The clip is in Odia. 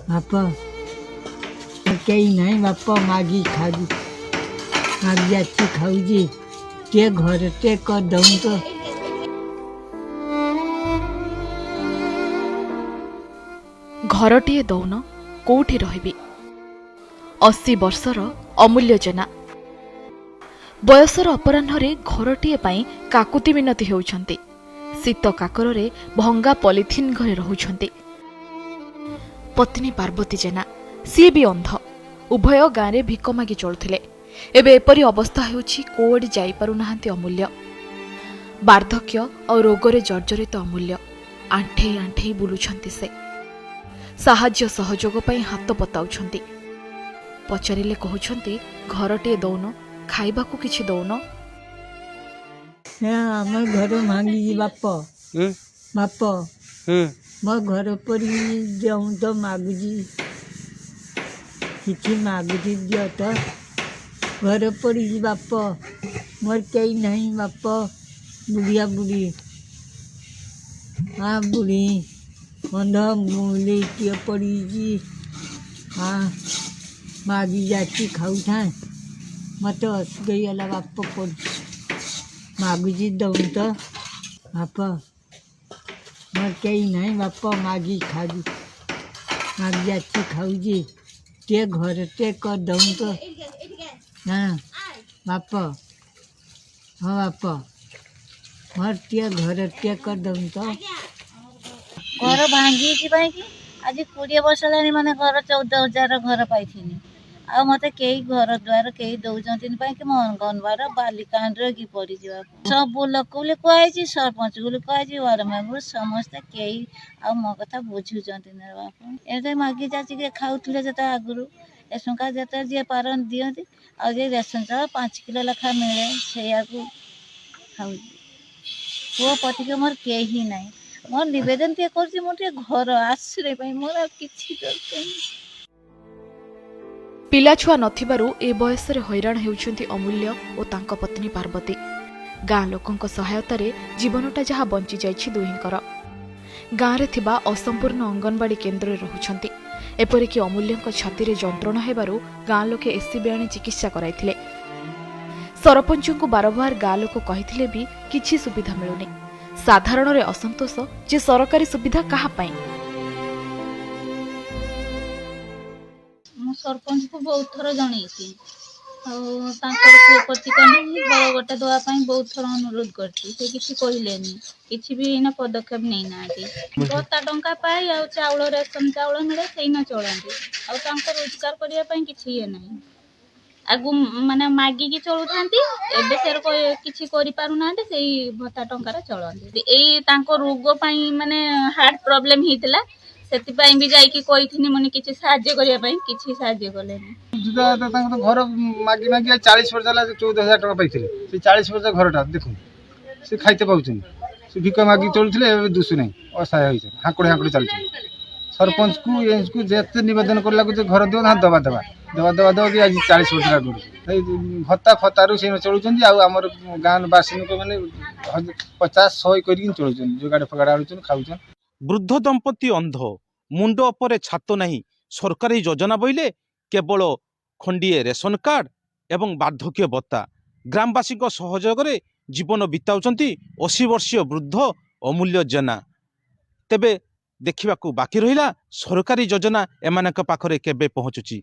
ବାପ, କେହି ନାହିଁ ବାପ। ମାଗି ଖାଉଛି, ମାଗି ଯାଚି ଖାଉଛି। ଟିକେ ଘରଟେ କରିଦଉନ ତ। ଘରଟିଏ ଦଉନ, କୋଉଠି ରହିବି? 80 ବର୍ଷର ଅମୂଲ୍ୟ ଜେନା ବୟସର ଅପରାହ୍ନରେ ଘରଟିଏ ପାଇଁ କାକୁତି ମିନତି ହେଉଛନ୍ତି। ଶୀତ କାକରରେ ଭଙ୍ଗା ପଲିଥିନ୍ ଘରେ ରହୁଛନ୍ତି। ପତ୍ନୀ ପାର୍ବତୀ ଜେନା, ସିଏ ବି ଅନ୍ଧ। ଉଭୟ ଗାଁରେ ଭିକ ମାଗି ଚଳୁଥିଲେ। ଏବେ ଏପରି ଅବସ୍ଥା ହେଉଛି, କୁଆଡ଼େ ଯାଇପାରୁନାହାନ୍ତି ଅମୂଲ୍ୟ। ବାର୍ଦ୍ଧକ୍ୟ ଆଉ ରୋଗରେ ଜର୍ଜରିତ ଅମୂଲ୍ୟ ଆଣ୍ଠେଇ ଆଣ୍ଠେଇ ବୁଲୁଛନ୍ତି। ସେ ସାହାଯ୍ୟ ସହଯୋଗ ପାଇଁ ହାତ ପତାଉଛନ୍ତି। ପଚାରିଲେ କହୁଛନ୍ତି, ଘରଟିଏ ଦଉନ, ଖାଇବାକୁ କିଛି ଦଉନ। ହେ, ଆମ ଘର ଭାଙ୍ଗିଛି ବାପ। ବାପ, ମୋ ଘର ପରି ଦେଉ ତ। ମାଗୁଛି, କିଛି ମାଗୁଛି, ଦିଅ ତ। ଘର ପଡ଼ିଛି ବାପ, ମୋର କେହି ନାହିଁ ବାପ। ବୁଢ଼ିଆ ବୁଢ଼ୀ, ହଁ, ବୁଢ଼ୀ ଅନ୍ଧ ବୁଲେଇଟିଏ ପଡ଼ିଛି। ହଁ, ମାଗି ଯାଚି ଖାଉଥାଏ। ମୋତେ ଅସୁଖ ହେଇଗଲା ବାପ। ପଡ଼ୁଛି, ମାଗୁଛି, ଦଉନ ତ ବାପ। ମୋର କେହି ନାହିଁ ବାପ। ମାଗି ଖାଉଛି, ମାଗି ଯାଚି ଖାଉଛି। ଟିକେ ଘରଟେ କରିଦଉନ ତ। ହଁ ବାପ, ହଁ ବାପ, ମୋର ଟିକେ ଘରଟିଏ କରିଦଉନ ତ। ଘର ଭାଙ୍ଗିଛି ପାଇଁକି ଆଜି 20 ବର୍ଷ ହେଲାଣି। ମାନେ ଘର 14,000 ଘର ପାଇଥିନି, ଆଉ ମୋତେ କେହି ଘର ଦ୍ୱାର କେହି ଦଉଛନ୍ତି ପାଇଁକି। ମୋ ଅଙ୍ଗନବାଡ଼ ବାଲିକାଣ୍ଡରେ କି ପଡ଼ିଯିବା। ସବୁ ଲୋକ ବୋଲି କୁହାହେଇଛି, ସରପଞ୍ଚ ବୋଲି କୁହାହେଇଛି, ୱାର୍ଡ଼ ମେମ୍ବର ସମସ୍ତେ, କେହି ଆଉ ମୋ କଥା ବୁଝୁଛନ୍ତି ନା ବାପ। ଏମିତି ମାଗି ଯାଚିକି ଖାଉଥିଲେ ଯେତେ ଆଗରୁ। ରେସନ କାର୍ଡ଼ ଯେତେ ଯିଏ ପାରନ୍ତି ଦିଅନ୍ତି, ଆଉ ଯିଏ ରେସନ ଚାଉଳ 5 କିଲୋ ଲେଖା ମିଳେ, ସେଇଆକୁ ଖାଉଛି। ପୁଅ ପତିକି ମୋର କେହି ନାହିଁ। ମୋର ନିବେଦନ ଟିକେ କରୁଛି, ମୁଁ ଟିକେ ଘର ଆଶ୍ରୟ ପାଇଁ, ମୋର ଆଉ କିଛି ଦରକାର ନାହିଁ। ପିଲାଛୁଆ ନଥିବାରୁ ଏ ବୟସରେ ହଇରାଣ ହେଉଛନ୍ତି ଅମୂଲ୍ୟ ଓ ତାଙ୍କ ପତ୍ନୀ ପାର୍ବତୀ। ଗାଁ ଲୋକଙ୍କ ସହାୟତାରେ ଜୀବନଟା ଯାହା ବଞ୍ଚିଯାଇଛି ଦୁହିଁଙ୍କର। ଗାଁରେ ଥିବା ଅସମ୍ପୂର୍ଣ୍ଣ ଅଙ୍ଗନବାଡ଼ି କେନ୍ଦ୍ରରେ ରହୁଛନ୍ତି। ଏପରିକି ଅମୂଲ୍ୟଙ୍କ ଛାତିରେ ଯନ୍ତ୍ରଣା ହେବାରୁ ଗାଁ ଲୋକେ ଏସ୍ସିବି ଆଣି ଚିକିତ୍ସା କରାଇଥିଲେ। ସରପଞ୍ଚଙ୍କୁ ବାରମ୍ବାର ଗାଁ ଲୋକ କହିଥିଲେ ବି କିଛି ସୁବିଧା ମିଳୁନି। ସାଧାରଣରେ ଅସନ୍ତୋଷ ଯେ ସରକାରୀ ସୁବିଧା କାହା ପାଇଁ? ମୁଁ ସରପଞ୍ଚକୁ ବହୁତ ଥର ଜଣେଇଛି, ଆଉ ତାଙ୍କର ପୁଅ ପତିକ ନାହିଁ। ଘର ଗୋଟେ ଦେବା ପାଇଁ ବହୁତ ଥର ଅନୁରୋଧ କରିଛି। ସେ କିଛି କହିଲେନି, କିଛି ବି ଏଇନା ପଦକ୍ଷେପ ନେଇନାହାନ୍ତି। ଭତ୍ତା ଟଙ୍କା ପାଇ ଆଉ ଚାଉଳ, ରେସନ ଚାଉଳ ମିଳେ, ସେଇନା ଚଳନ୍ତି। ଆଉ ତାଙ୍କ ରୋଜଗାର କରିବା ପାଇଁ କିଛି ଇଏ ନାହିଁ। ଆଗୁ ମାନେ ମାଗିକି ଚଳୁଥାନ୍ତି, ଏବେ ସେ କିଛି କରିପାରୁନାହାନ୍ତି, ସେଇ ଭତ୍ତା ଟଙ୍କାରେ ଚଳନ୍ତି। ଏଇ ତାଙ୍କ ରୋଗ ପାଇଁ, ମାନେ ହାର୍ଟ ପ୍ରୋବ୍ଲେମ ହେଇଥିଲା, ସେଥିପାଇଁ ବି ଯାଇକି କହିଥିନି ମାନେ କିଛି ସାହାଯ୍ୟ କରିବା ପାଇଁ, କିଛି ସାହାଯ୍ୟ କଲେନି। ତାଙ୍କ ତ ଘର ମାଗି ମାଗି 40 ବର୍ଷ ହେଲା। 14,000 ଟଙ୍କା ପାଇଥିଲେ, ସେ 40 ବର୍ଷ ଘରଟା ଦେଖୁন, ସେ ଖାଇତେ ପାଉଛନ୍ତି। ସେ ଭିକ ମାଗି ଚଳୁଥିଲେ, ଏବେ ଦୁଶୁ ନାହିଁ, ଅସହାୟ ହେଇଛନ୍ତି, ହାଙ୍କୁଡ଼ି ହାଙ୍କୁଡ଼ି ଚାଲୁଛନ୍ତି। ସରପଞ୍ଚକୁ ଏନ୍ସକୁ ଯେତେ ନିବେଦନ କଲାକୁ ଯେ ଘର ଦିଅ ନା, ଦବା ଦବା ଦବା ଦବା ଦବା କି ଆଜି 40 ବର୍ଷ ହେଲା କରୁଛି। ଏଇ ଭତ୍ତା ଫତାରୁ ସେ ଚଳୁଛନ୍ତି। ଆଉ ଆମର ଗାଁ ବାସୀ ଲୋକମାନେ 50 100 କରିକି ଚଳୁଛନ୍ତି, ଯୋଗାଡ଼ ଫୋଗାଡ଼ ଆଣୁଛନ୍ତି, ଖାଉଛନ୍ତି। ବୃଦ୍ଧ ଦମ୍ପତି ଅନ୍ଧ, ମୁଣ୍ଡ ଉପରେ ଛାତ ନାହିଁ। ସରକାରୀ ଯୋଜନା ବୋଇଲେ କେବଳ ଖଣ୍ଡିଏ ରେସନ କାର୍ଡ଼ ଏବଂ ବାର୍ଦ୍ଧକ୍ୟ ଭତ୍ତା। ଗ୍ରାମବାସୀଙ୍କ ସହଯୋଗରେ ଜୀବନ ବିତାଉଛନ୍ତି 80 ବର୍ଷୀୟ ବୃଦ୍ଧ ଅମୂଲ୍ୟ ଜେନା। ତେବେ ଦେଖିବାକୁ ବାକି ରହିଲା, ସରକାରୀ ଯୋଜନା ଏମାନଙ୍କ ପାଖରେ କେବେ ପହଞ୍ଚୁଛି।